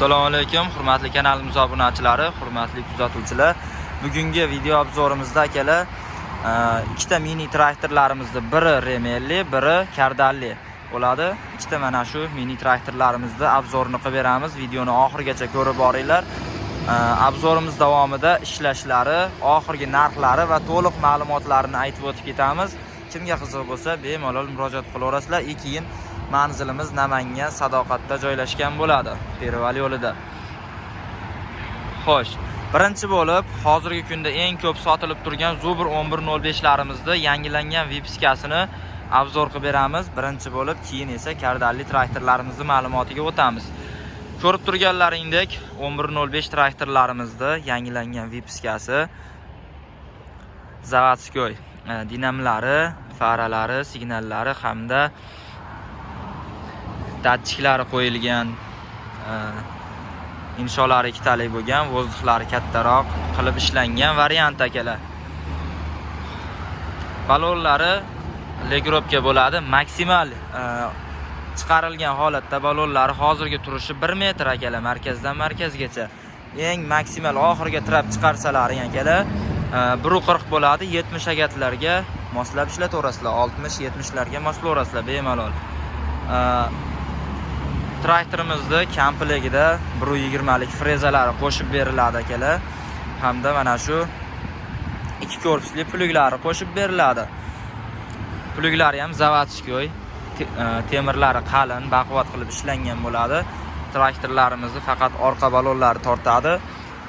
Assalomu alaykum, hurmatli kanalimiz obunachilari, hurmatli kuzatuvchilar. Bugungi video obzorimizda akalar, ikkita mini traktorlarimizni biri Remelli, biri Kardalli bo'ladi. Ikkita mana shu mini traktorlarimizni obzorini qilib beramiz. Videoni oxirigacha ko'rib boringlar. Obzorimiz davomida ishlashlari, oxirgi narxlari va to'liq ma'lumotlarini aytib o'tib ketamiz. Kimga qiziq bo'lsa, bemalol murojaat qilaverasizlar. Keyin manzilimiz Namangan Sadoqatda joylashgan bo'ladi, Perval yo'lida. Xo'sh, birinchi bo'lib hozirgi kunda eng ko'p sotilib turgan Zubr 1105 larimizni yangilangan vipiskasini obzor qilib beramiz. Birinchi bo'lib, keyin esa Kardalli traktorlarimizni ma'lumotiga o'tamiz. Ko'rib turganlaringdek 1105 traktorlarimizni yangilangan vipiskasi, zavodskoy dinamlari, faralari, signallari hamda datchiklari qo'yilgan, insholari ikkitalik bo'lgan, vozdukhlari kattaroq qilib ishlangan variant akalar. Balonlari legropka bo'ladi. Maksimal chiqarilgan holatda balonlari hozirgi turishi 1 metr akalar, markazdan markazgacha. Eng maksimal oxirga tirab chiqarsalaring akalar, 1.40 bo'ladi. 70 agatlarga moslab ishlataverasizlar, 60-70 larga moslaverasizlar bemalol. Traktorimizni komplegida 1.20lik frezalari qo'shib beriladi akalar. Hamda mana shu ikki korpusli pluglari qo'shib beriladi. Pluglari ham zavodskoy, temirlari qalin, baquvvat qilib ishlangan bo'ladi. Traktorlarimizni faqat orqa balonlari tortadi.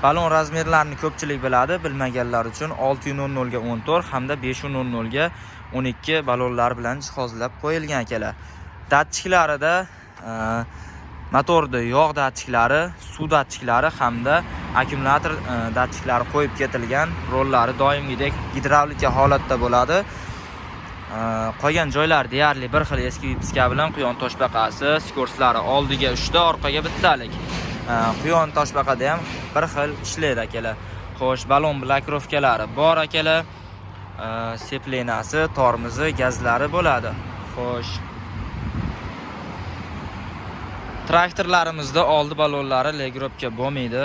Balon razmerlarini ko'pchilik biladi, bilmaganlar uchun 6.00 ga 14 hamda 5.00 ga 12 balonlar bilan jihozlab qo'yilgan akalar. Datchiklarida motorda yog' datchiklari, suv datchiklari hamda akkumulyator datchiklari qo'yib ketilgan. Rollari doimgidek gidravlika holatda bo'ladi. Qolgan joylar deyarli bir xil eski vipiska bilan quyon toshbaqasi, skorslari oldiga 3 ta, orqaga bittalik. Quyon toshbaqada ham bir xil ishlaydi akalar. Xo'sh, balon blokirovkalari bor akalar. Seplenasi, tormozi, gazlari bo'ladi. Xo'sh, traktorlarimizda oldi balonlari legropka bo'lmaydi.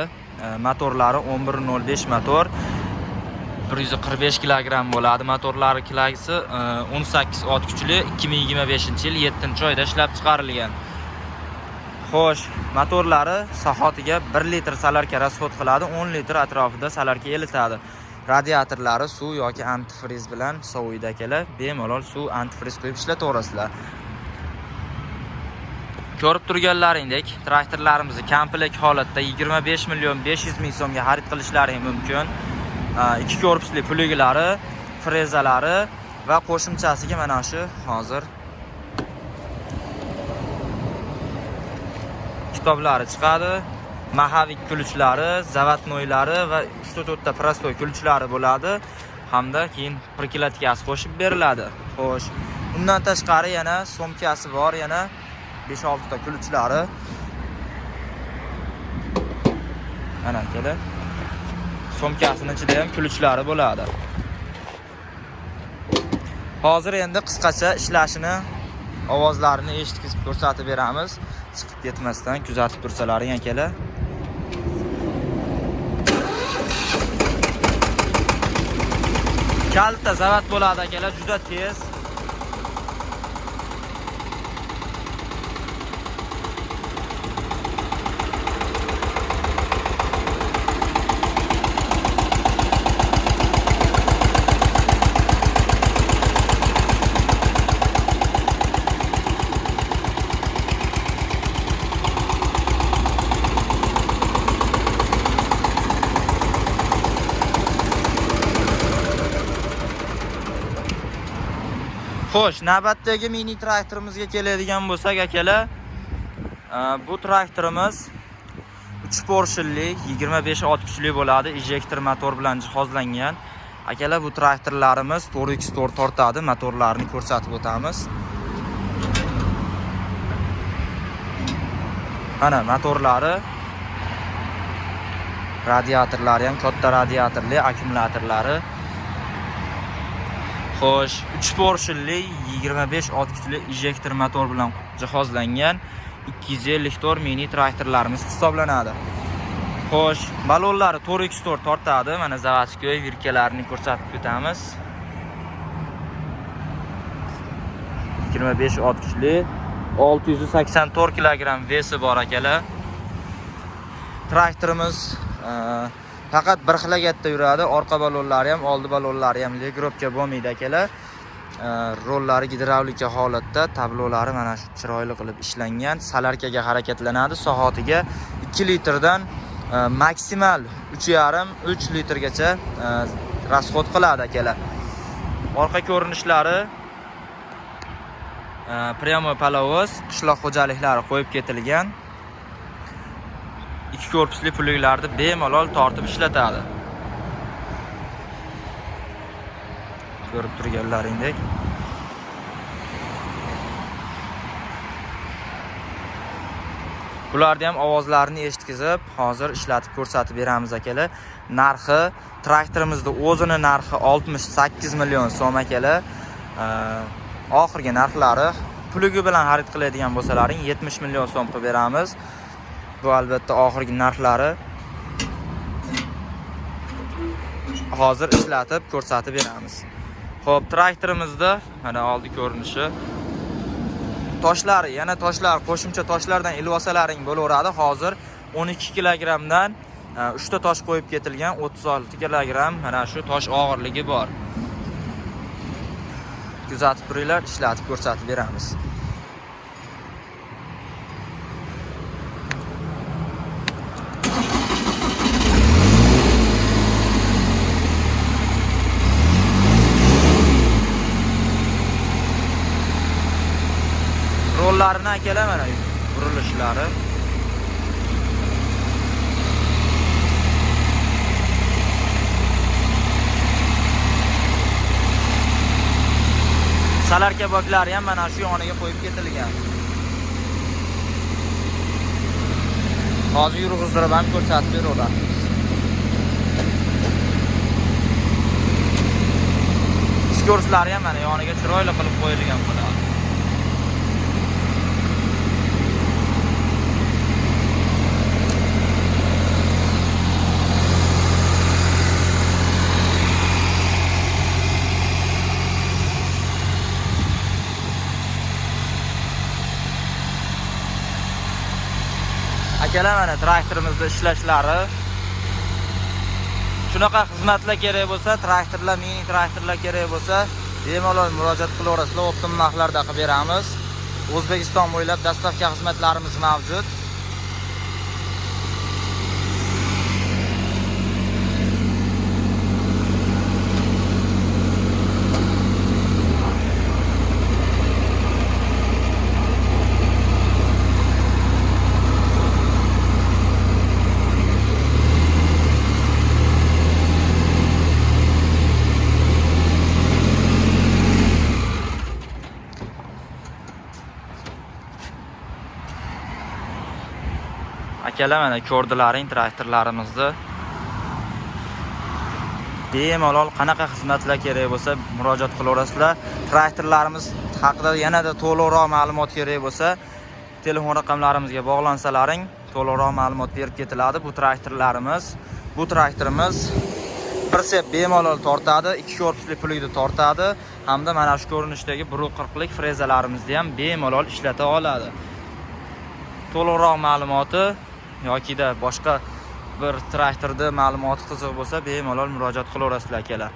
Motorlari 11.05 motor, 145 kilogramm bo'ladi. Motorlari kilosi 18 ot kuchli, 2025-yil 7-oyda ishlab chiqarilgan. Xo'sh, motorlari soatiga 1 litr solarka rasxod qiladi, 10 litr atrofida solarka elitadi. Radiatorlari suv yoki antifriz bilan sovuydi akalar. Bemalol suv antifriz qo'yib ishlataverasizlar. Ko'rib turganlaringdek, traktorlarimizni komplekt holatda 25 million 500 ming so'mga xarid qilishlaring mumkin. Ikki korpusli pluglari, frezalari va qo'shimchasiga mana shu hozir kitoblari chiqadi. Mahavik kulchlari, zavodnoylari va 3-4 ta prostoy kulchlari bo'ladi. Hamda keyin priklatkasi qo'shib beriladi. Xo'sh, undan tashqari yana somkasi bor, yana 5-6 ta kulchlari. Mana akalar, somkasining ichida ham kulchlari bo'ladi. Hozir endi qisqacha ishlashini, ovozlarini eshitkizib ko'rsatib beramiz. Chiqib ketmasdan kuzatib tursalaring akalar. Kalta zavat bo'ladi akalar, juda tez. Xo'sh, navbatdagi mini traktorimizga keladigan bo'lsak akalar, bu traktorimiz 3 porshinli, 25 ot kuchli bo'ladi, ejektor motor bilan jihozlangan. Akalar, bu traktorlarimiz 4x4 tortadi, motorlarini ko'rsatib o'tamiz. Mana motorlari, radiatorlari ham katta radiatorli, akkumulyatorlari. Xo'sh, 3 porshinli 25 ot kuchli ejektor motor bilan jihozlangan. 254 mini traktorlarimiz hisoblanadi. Xo'sh, balonlari 4x4 tortadi. Mana zavodskoy virkalarini ko'rsatib o'tamiz. 25 ot kuchli, 684 kilogramm vesi bor akalar. Traktorimiz faqat bir xilakatda yuradi. Orqa balonlari ham, oldi balonlari ham legropka bo'lmaydi akalar. Rollari gidravlika holatda, tablolari mana shu chiroyli qilib ishlangan. Salarkaga harakatlanadi. Soatiga 2 litrdan maksimal 3,5-3 litrgacha rasxod qiladi akalar. Orqa ko'rinishlari prямо palovuz, qishloq xo'jaliklari qo'yib ketilgan. 2 korpusli pulliklarni bemalol tortib ishlatadi. Ko'rib turganlaringdek. Bularni ham ovozlarini eshitkizib, hozir ishlatib ko'rsatib beramiz akalar. Narxi traktorimizning o'zini narxi 68 million so'm akalar. Oxirgi narxlari puligi bilan xarid qiladigan bo'lsalaring 70 million so'm qilib beramiz. Bu albatta oxirgi narxlari. Hozir ishlatib ko'rsatib beramiz. Xo'p, traktorimizda mana oldi ko'rinishi. Toshlari, yana toshlar, qo'shimcha toshlardan ilvosalaring bo'laveradi. Hozir 12 kilogrammdan 3 ta tosh qo'yib ketilgan, 36 kilogramm mana shu tosh og'irligi bor. Kuzatib turinglar, ishlatib ko'rsatib beramiz. Rollarini akalar mana burilishlari. Salarka boklari ham mana shu yoniga qo'yib ketilgan. Hozir yurg'izdirib ham ko'rsatib beraveramiz. Skorslari ham mana yoniga chiroyli qilib qo'yilgan bo'ladi. Akalar mana traktorimizda ishlashlari. Shunaqa xizmatlar kerak bo'lsa, traktorlar, mini traktorlar kerak bo'lsa, bemalol murojaat qilaverasizlar, optim narxlarda qilib beramiz. O'zbekiston bo'ylab dastavka xizmatlarimiz mavjud. Akalar mana ko'rdilaring traktorlarimizni. Bemalol qanaqa xizmatlar kerak bo'lsa murojaat qilaverasizlar. Traktorlarimiz haqida yanada to'liqroq ma'lumot kerak bo'lsa, telefon raqamlarimizga bog'lansalaring, to'liqroq ma'lumot berib ketiladi. Bu traktorimiz bir sep bemalol tortadi, 2 korpusli pullikni tortadi hamda mana shu ko'rinishdagi 1.40 lik frezalarimizni ham bemalol ishlata oladi. To'liqroq ma'lumoti yokida boshqa bir traktorda ma'lumoti qiziq bo'lsa, bemalol murojaat qilaverasizlar akalar.